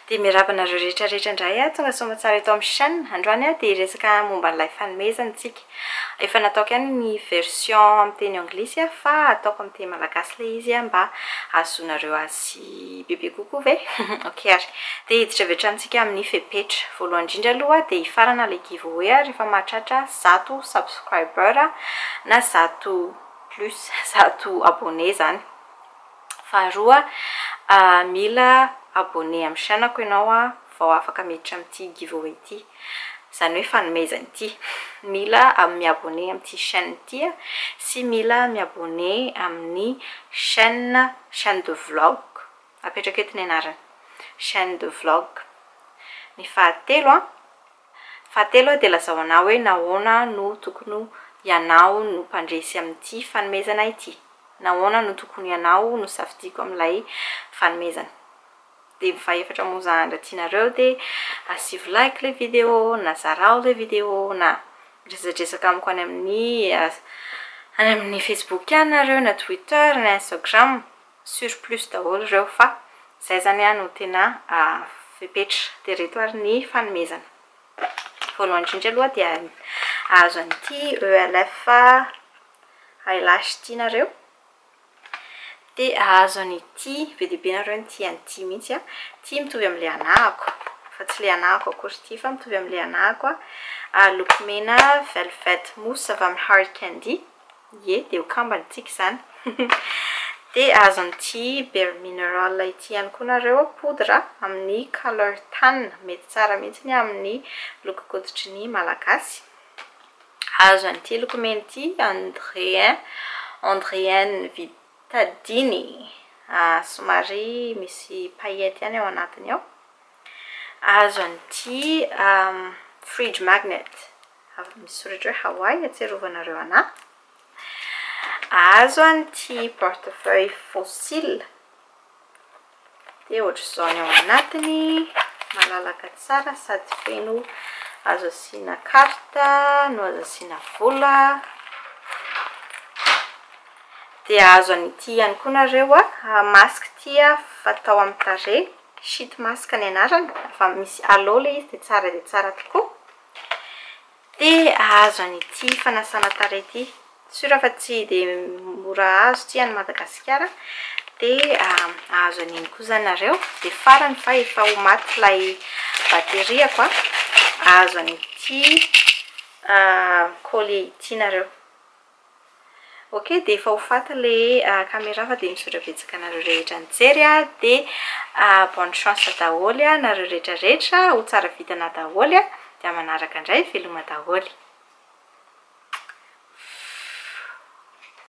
Dia miarahaba anareo rehetra rehetra indray aho, tonga soa aman-tsara eto amin'ny chaîne. Androany aho dia hiresaka momba an'ilay fanomezana isika. Efa nataoko ihany ny version amin'ny teny anglisy fa ataoko amin'ny teny malagasy ilay izy mba hahazoanareo azy bebe kokoa ve? Ok ary. Dia hiditra avy hatrany isika amin'ny fepetra. Voalohany indrindra aloha dia hifarana ilay giveaway rehefa mahatratra 100 subscriber na 100 plus, 100 abonné izany. Faharoa, mila abonné amin'ny chaîne-ko ianao vao afaka miditra amin'ity giveaway ity. Izany hoe fanomezana ity. Mila mi-abonné amin'ity chaîne ity sy mila mi-abonné amin'ny chaîne, chaîne de vlog. Apetrako eto ny anarany. Chaîne de vlog. Ny fahatelo an, fahatelo dia lazao anah hoe nahoana no tokony ianao no mpandresy amin'ity fanomezana ity. Nahoana no tokony ianao no safidiako amin'ilay fanomezana? Dia ny fahefatra moa zany raha tianareo dia asivo like ilay vidéo na zarao ilay vidéo na miresadresaka amiko any amin'ny any amin'ny Facebook any nareo na Twitter na Instagram surplus daholo ireo fa izay zany no tena fepetra. Dia ireto ary ny fanomezana. Voalohany indrindra aloha dia ahazo an'ity ELF Eyelash ity nareo. Dia ahazo an'ity, be dia be nareo no tia an'ity mihitsy an. Ity mitovy amin'ilay anahako, fa tsy ilay anahako akory ity fa mitovy amin'ilay anahako an. Loko mena velvet mousse avy amin'ny Hard Candy. Ie, dia ho kambana tsika izany. Dia ahazo an'ity Bare Mineral ity ihany koa nareo, poudre amin'ny color tan. Mety tsara mihitsy amin'ny lokon-koditry ny Malagasy. Azo an'ity lokomena ity Andréen Andréen Vitadini somary misy paillette ihany ao anatiny ao. Azo an'ity fridge magnet misy soratra hoe Hawaii ahatsiarovanareo anah. Azo an'ity portefeuille fossile. Dia ohatr'izao ny ao anatiny, malalaka tsara sady feno azo asiana carte no azo asiana vola. Dia azo an'ity ihany koa nareo a, masque ity a fatao amin'ny tarehy, sheet mask ny anarany, fa misy aloe ilay izy dia tsara dia tsara tokoa. Dia azo an'ity fanasana tarehy ity. Sûr fa tsy dia mora azo ity any Madagasikara. Dia ahazo an'iny koa izany nareo. Dia farany fa efa ho maty ilay batterie-ko a. Ahazo an'ity collier ity nareo. Ok dia efa ho faty ilay caméra fa dia misaotra betsaka anareo rehetra nijery a. Dia bonne chance daholo nareo rehetra rehetra. Ho tsara vintana daholo. Dia manaraka indray veloma daholo.